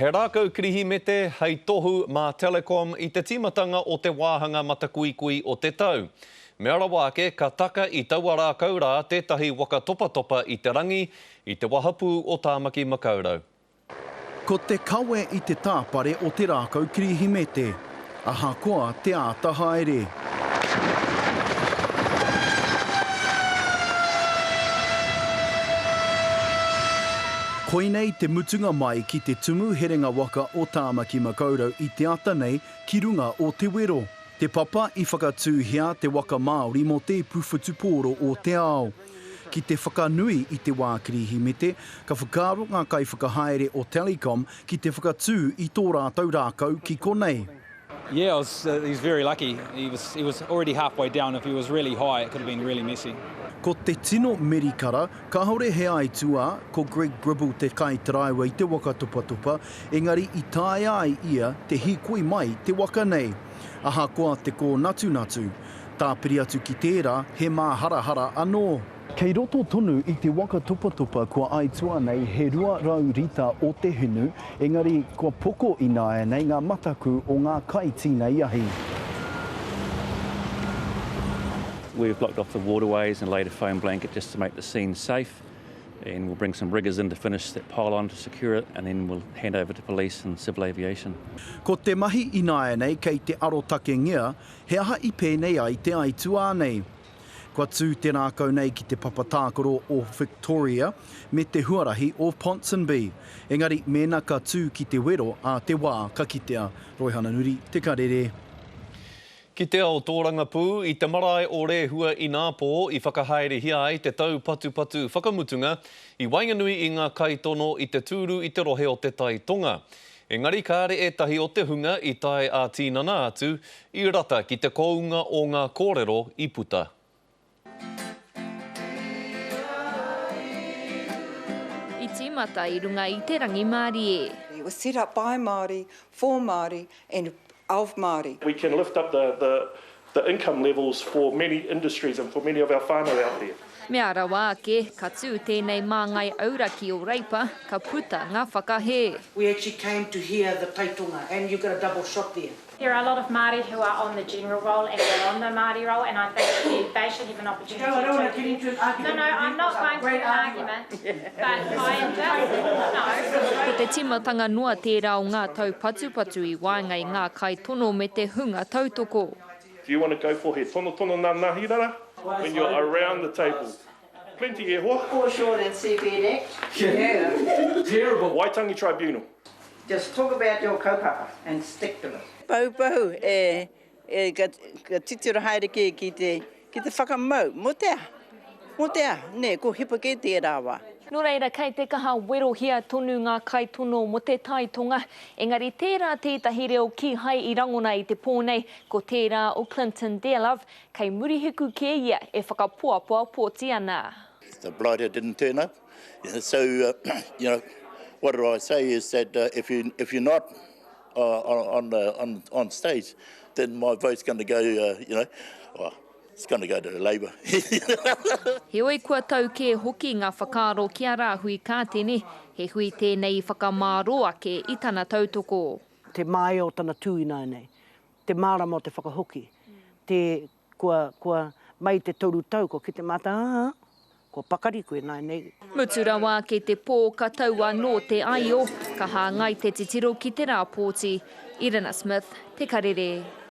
He rākau Kirihimete hei tohu mā Telecom i te tīmatanga o te wāhanga matakuikui o te tau. Mea rawa ake, ka taka i taua rākau rā tētahi waka topatopa i te rangi, i te wahapū o Tāmaki Makaurau. Ko te kawe i te tāpare o te rākau Kirihimete, ahakoa te āta haere. Koinei te mutunga mai ki te tumu herenga waka o Tāmaki Makaurau i te ata nei ki runga o Te Wero, te papa i whakatūhia te waka Māori mō te ipu whutupōro o te ao. Ki te whakanui i te wā Kirihimete, ka whakaaro ngā kaiwhakahaere o Telecom ki te whakatū i tō rātou rākau ki konei. Yeah, I was, uh, he was very lucky. He was, he was already halfway down. If he was really high, it could have been really messy. Ko te tino merikara, kāore he aituā, ko Greg Gribble te kaitaraiwa i te waka topatopa, engari i taea ai ia te hīkoi mai te waka nei. Ahakoa te kōnatunatu. Tāpiri atu ki tērā, he māharahara anō. Kei roto tonu i te waka topatopa kua aituā nei he 200 rita o te hinu, engari kua poko ināianei ngā mataku o ngā kaitīnei ahi. We've blocked off the waterways and laid a foam blanket just to make the scene safe and we'll bring some riggers in to finish that pile on to secure it and then we'll hand over to police and civil aviation. Ko te mahi ināianei kei te arotakengia he aha i pēnei ai te aituā nei. Kua tū te rākau nei ki te papa tākaro o Victoria me te huarahi o Ponsonby. Engari mēnā ka tū ki te wero ā te wā ka kitea. Roihana Nuri, Te Karere. Ki te ao tōrangapū, i te marae o Rēhua inapō i whakahaerehia ai te taupatupatu whakamutunga i waenganui i ngā kaitono i te tūru i te rohe o Te Tai Tonga. Engari kāre ētahi o te hunga i tae ā-tīnana atu i rata ki te kounga o ngā kōrero i puta. I tīmata i runga i te rangimārie. It was set up by Māori, for Māori and of Māori. We can lift up the the the income levels for many industries and for many of our whānau out there. Mea rawa ake, ka tū tēnei māngai auraki o Reipa, ka puta ngā whakahē. We actually came to hear the taitonga and you got a double shot there. There are a lot of Māori who are on the general roll and are on the Māori roll and I think that they should have an opportunity to... No, I don't want to get into an argument. No, no, I'm not going to an argument, but I am just, no. Ko te tīmatanga noa tērā o ngā taupatupatu i waenga i ngā kaitono me te hunga tautoko. Do you want to go for he tonotono nā Nahirara when you're around the table? Plenty e hoa. Foreshore and Seabed Act. Yeah. Terrible. Waitangi Tribunal. Just talk about your kaupapa and stick to it. Pahupahu, e, e, ka, ka titiro haere kē ki te, ki te whakamau, mō te aha? Mō te aha? Nē, ko hipa kē tērā wā. Nō reira, kei te kaha werohia tonu ngā kaitono mō te Tai Tonga, engari tērā tētahi reo kīhai i rangona i te pō nei, ko tērā o Clinton Dearlove, kei Murihiku kē ia e whakapoapoa pōti ana. The blighter didn't turn up, so you know what do I say is that if you if you're not on the on on stage then my vote's going to go you know well it's going to go to Labour. Heoi kua tau kē hoki ngā whakaaro ki a Rāhui Kātene, he hui tēnei i whakamārō ake i tana tautoko. Te māia o tana tū ināianei, te mārama o te whakahoki, te, kua, kua, mai i te toru tau kua kite mātou, ā, kua pakari koe ināianei. Mutu rawa ake te pō ka tau anō te aio, ka hāngai te titiro ki te rā pōti. Irina Smith, Te Karere.